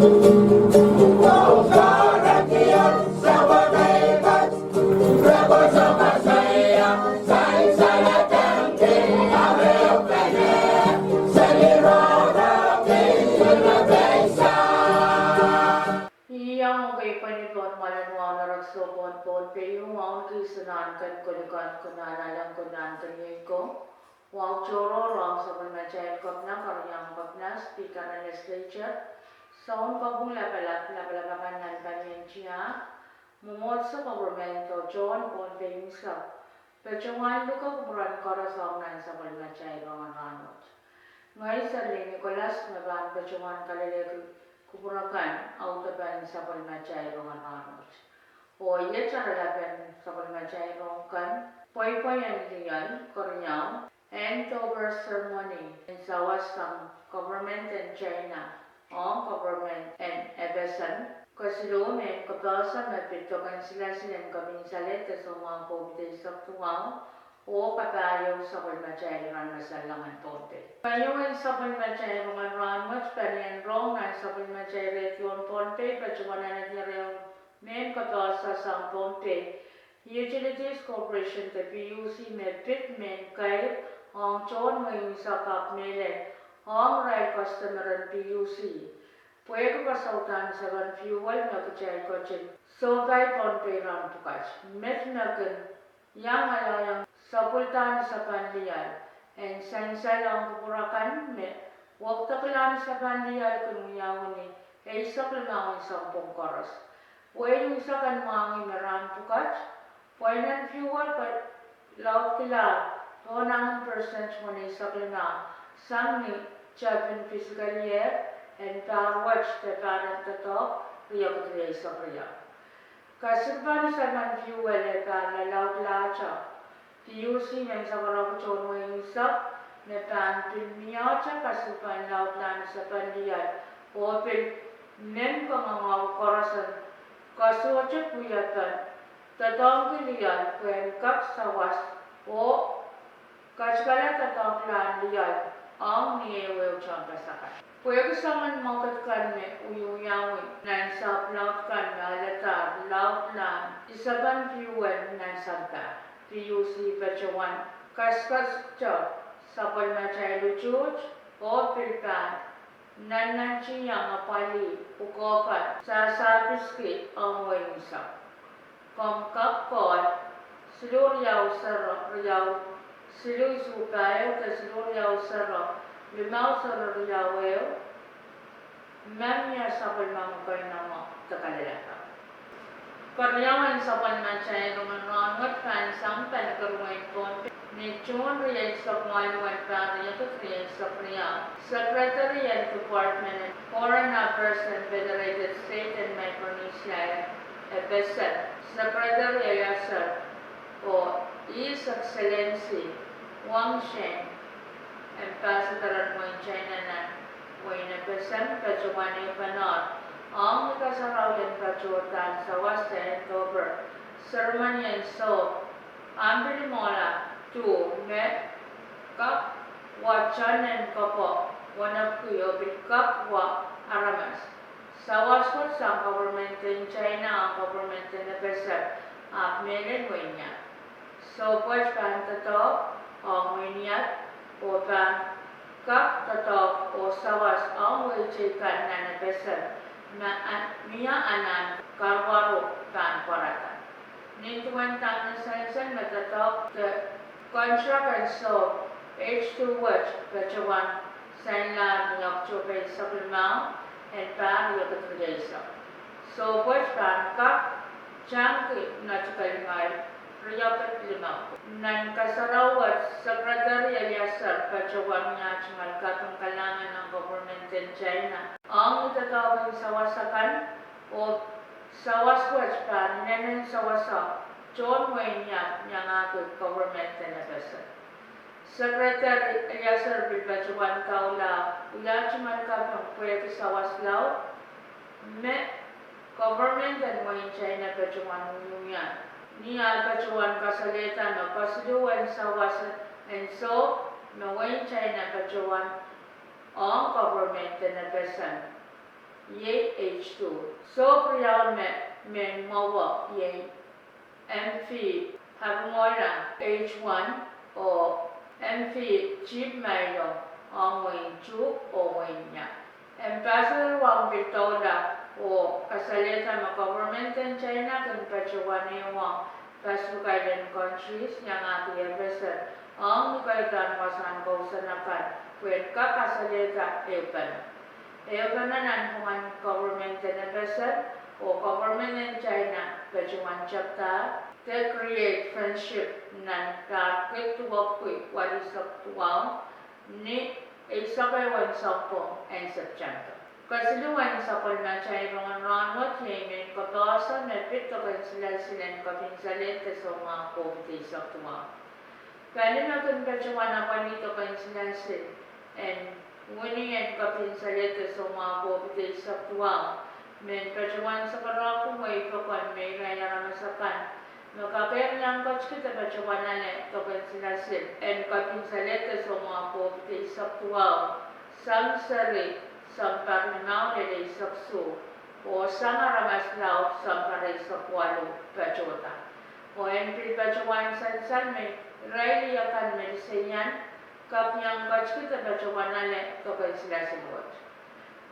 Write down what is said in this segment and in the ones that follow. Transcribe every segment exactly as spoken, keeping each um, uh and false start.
Iang kei pweni pohn mwoalen wahu en erek soh pohn Pohnpei, wahu en kihsang nan ken kolokol, konehng alehdi, konehng keniei ko. Wahu tohrohr ong sapwellimatail Kepina, Keriau Kepina, Speaker en Legislature, Sounkopwung Lapalap, lapalap akan nan palien tiahk, mwomwohdiso, koperment oh tohn Pohnpei unsek, patohwan luke kupwuren koaros ong nan sapwellimatail rongen rahnwet. Ngehi Serlin Nicholas me pahn patohwan kalelehki kupwur akan audepen sapwellimatail rongen rahnwet. Oh iet aralapen sapwellimatail rohng kan: pweipwei en lioal, keriau, handovers ceremony en sawas sang government en China ong government en FSM. Kesiluh, mehn kapehse me pid doken silasil en kepin salehde soumwahu COVID eisek duwau oh kapahieu sapwellimatail rahnwet en Pohnpei. Keieu en sapwellimatail rongen rahnwet: palien rohng nan sapwellimatail radio en Pohnpei patohwan anahne ehu mehn kapehse sang Pohnpei Utilities Corporation de PUC me pid mehn kair ong tohn wehi unsek ahpw mehlel ong irail customeren PUC pwehki koasoandahn isapan fuel me kitail ketin sohpai Pohnpei rahn pwukat. Met me kin iang ahiahiong sapweldahr isapan lioal en sansal ong kupwur akan me wekidekla isapan lioal kin wiawi ni eisek limau en sounpwong koaros. Wehi unsek en mwahngih me rahn pwukat, pweinen fuel kalaudkilahr pohn ahn percent weneisek limau sang ni tepin fiscal year en pahr wet de pahr en doadoahk riekid rieisek riau. Kasiluhn isapan fuel e pahn lalaudlahte. PUC men sakaraki tohn wehi unsek me pahn pil mihte kasiluhn laudlahn isapan lioal oh pil men kangoange koaros en koasohte pwiepen doadoahngki lioal pwehn kak sawas oh katikala doadoahklahn lioal ong ni ehuehu tehnpas akan. Pwehki soangen mwekid kan me wiewiawi nan sahpw laud kan me aladahr laudlahn isapan fuel nan sampah, PUC patohwan kasikasik sapwellimatail utuht oh pil pahn nannantihong apwalih pwukoa kan sahsahpwiski ong wehi unsek. Komw kak call siluh riau sero riau siluh isuh pahieu de siluh riau sero limau sero riau ehu me mie sapwellime keinemwe de kalelapak. Keriau en sapwellimatail rongen rahnwet pahn sang paliker wehin Pohnpei ni June rieisek waluh en pahr riekid rieisek riau. Secretary en Department en Foreign Affairs en Federated States en Micronesia, FSM, Secretary Eliaser, oh His Excellency Wang Shen, Ambassador en wehin China nan wehin FSM, patohwan ehupene ong ni kasarawi en patohwan sawas de handover ceremony en sohp ahmw pil mwahula duwe me kak wa tohn en kopwe wenepwiki oh pil kak wa aramas. Sawas wet sang government en China ong government en FSM ahpw mehlel wehin Iap. Sohp wet pahn doadoahk ong wehin Iap oh pahn kak doadoahk oh sawas ong wehi teikan nan FSM me mie anahn karuwaru pahn pwarada. Nin duwen dahme sansal me doadoahk de contract en sohp H two wet patohwan sainlahr ni October eisek limau en pahr riekid rieisek. Sohp wet pahn kak tangki nautical mile riekid limau. Nan kasarawi wet Secretary Eliaser patohwan wiahte tungoal kaping kalahngan ong government en China ong ni doadoahk en sawas akan, oh sawas wet pahn inenen sawasang tohn wehin Iap iangahki government en FSM. Secretary Eliaser pil patohwan doula wiahte tungoal kaping pwehki sawas laud me government en wehin China patohwan wiewia ni ah patohwan kasalehda me kesiluhn sawas en sohp me wehin China patohwan ong government en FSM iei H two. Sohp riau me mehn mwowe iei M V Habimora, H one, oh M V Chief Mailo, ong wehin Chuuk oh wehin Iap. Ambassador Wang pil doula oh kasalehda me government en China kin patohwan ehuong Pacific Island countries iangahki FSM ong ni kaidehn wasahn kousoan akan pwehn kak kasalehda ehupene. Ehupene nanpwungen government en FSM oh government en China patohwan tepda de create friendship nan pahr kid duwepwiki welisek duwau ni eisek ehu en sounpwong en September. Kesiluhwen sapwellimatail rongen rahnwet iei mehn kapehse me pid doken silasil en kepin salehd de soumwahu COVID eisek duwau. Pali me kin patohwan apwalih doken silasil en wini en kepin salehd de soumwahu COVID eisek duwau, mehn patohwan sakaraki wehi pokon me irail aramas akan me kakehr iang ketikihda patohwan ale doken silasil en kepin salehd de soumwahu COVID eisek duwau, sang seri sounpar limau lel eisek isuh, oh sang aramas laud sounpar eisek waluh patohda. Oh en pil patohwan sansal me irail akan me liseian kak iang ketikihda patohwan ale doken silasil wet.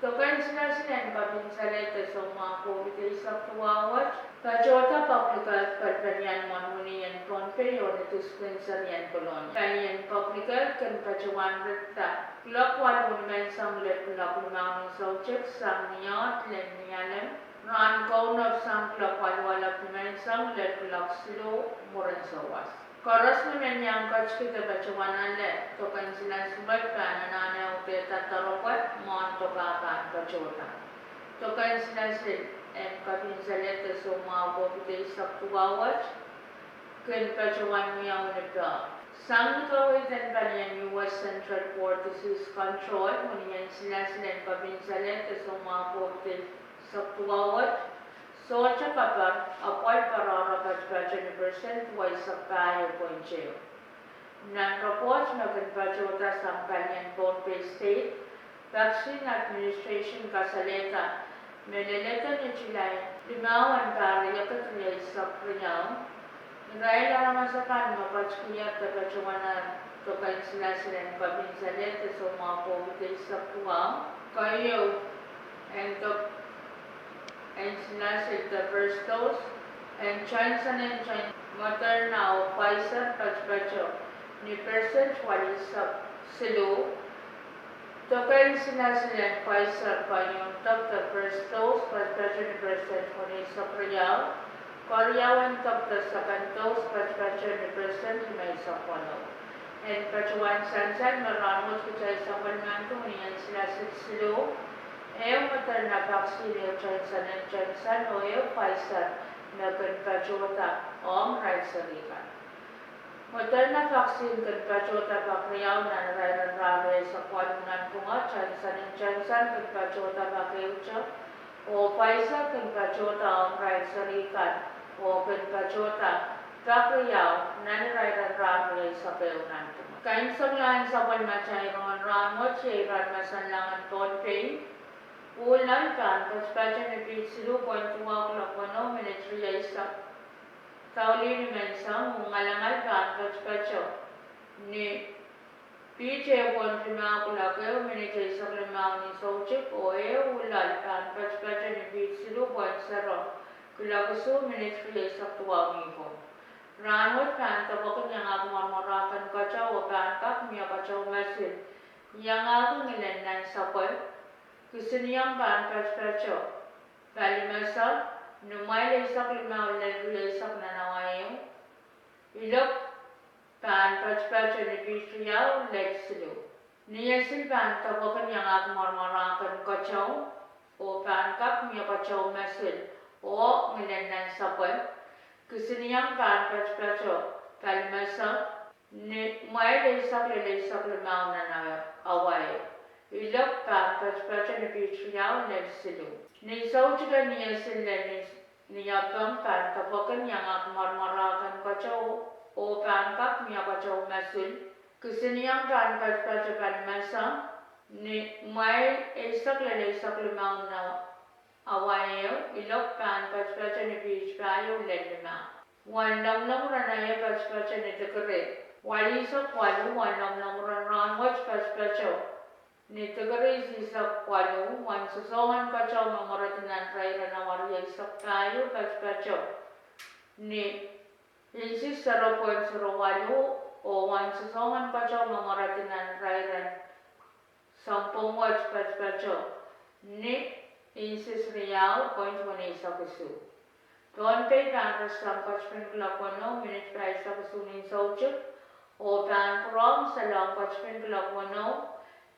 Doken silasil en kepin salehd de soumwahu COVID eisek duwau wet patohda Public Health palipalian mwohn wini en Pohnpei oh ni dispensary en Kolonia. Palien Public Health kin patohwan ritda kuloak waluh nimenseng lel kuloak limau ni soutik sang ni oahd lel Nialem, rahn kaunop sang kuloak waluh alap nimenseng lel kuloak siluh mwurin souwas. Koaros me men iang ketikihda patohwan ale doken silasil wet pahn anahne udehda doaropwe mwohn doke pahn patohda. Doken silasil en kepin salehd de soumwahu COVID eisek duwau wet kin patohwan wiawi ni peh. Sang ni kaweid en palien U S Centers for Disease Control, winien silasil en kepin salehd de soumwahu COVID eisek duwau wet sohte kapar apwal poarohro patopato ni percent duweisek pahieu point ehu. Nan report me kin patohda sang palien Pohnpei State Vaccine Administration kasalehda me leledo ni July limau en pahr riekid rieisek riau, irail aramas akan me ketikihda patohwan ale doken silasil en kepin salehd de soumwahu COVID eisek duwau, keieu en dok- en silasil de first dose en Johnson and Johnson, Moderna oh Pfizer patopato ni percent welisek siluh, doken silasil en Pfizer keieu en dok de first dose patopato ni percent weneisek riau, keriau en dok de second dose patopato ni percent limeisek weneu. En patohwan sansal me rahnwet kitail sapwellimandahng ni en silasil siluh, ehu Moderna vaccine, ehu Johnson and Johnson oh ehu Pfizer me kin patohda ong irail seri kan. Moderna vaccine kin patohda pak riau nan irair en rahnwet rieisek waluh nanpwungo, Johnson and Johnson kin patohda pak ehute, oh Pfizer kin patohda ong irail seri kan, oh kin patohda pak riau nan irair en rahnwet rieisek ehu nanpwungo. Kaimwiseklahn sapwellimatail rongen rahnwet iei rahn mahsanlahng en Pohnpei, uh loal pahn patopato ni piht siluh point duwau kuloak weneu minit rieisek. Daulih nimenseng, uh ngalangal pahn patopato ni piht ehu point limau kuloak ehu minit eisek limau ni soutik, oh ehu uh loal pahn patopato ni piht siluh point sero kuloak isuh minit rieisek duwau ni pwung. Rahnwet pahn depwekin iangahki mwoaromwoarahken keteu oh pahn kak mie keteu mosul iangahki ngilen nansapwe. Kisinieng pahn patopato palimese ni mwail eisek limau lel rieisek nan awa ehu. Ilok pahn patopato ni piht riau lel siluh. Niesil pahn depwekin iangahki mwoaromwoarahken keteu oh pahn kak mie keteu mosul oh ngilen nansapwe. Kisinieng pahn patopato palimese ni mwail eisek lel eisek limau nan awa ehu. Ilok pahn patopato ni piht riau lel siluh. Ni soutiko niesil lel ni- niepeng pahn depwekin iangahki mwoaromwoarahken keteu oh pahn kak mie keteu mosul. Kisinieng pahn patopato palimese Ni mwail eisek lel eisek limau nan awa ehu, ilok pahn patopato ni piht pahieu lel limau. Wen lomwlomwur en aio patopato ni dikiri walihsek waluh. Wen lomwlomwur en rahnwet patopato ni dikiri isihsek waluh. Wen sosohng en keteu me mweredi nan irair en awa rieisek pahieu patopato ni inches zero point zero waluh, oh wen sosohng en keteu me mweredi nan irair en sounpwong wet patopato ni inches riau point weneisek isuh. Pohnpei pahn rasehng ketipin kuloak weneu minit pahisek isuh ni soutik, oh pahn pwurehng salehng ketipin kuloak weneu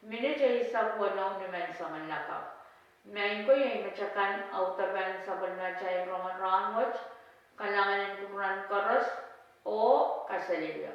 minit eisek weneu ni menseng en lakapw. Maing ko, iei met akan audepen sapwellimatail rongen rahnwet. Kalahngan en kupwuren koaros oh kaselehlie.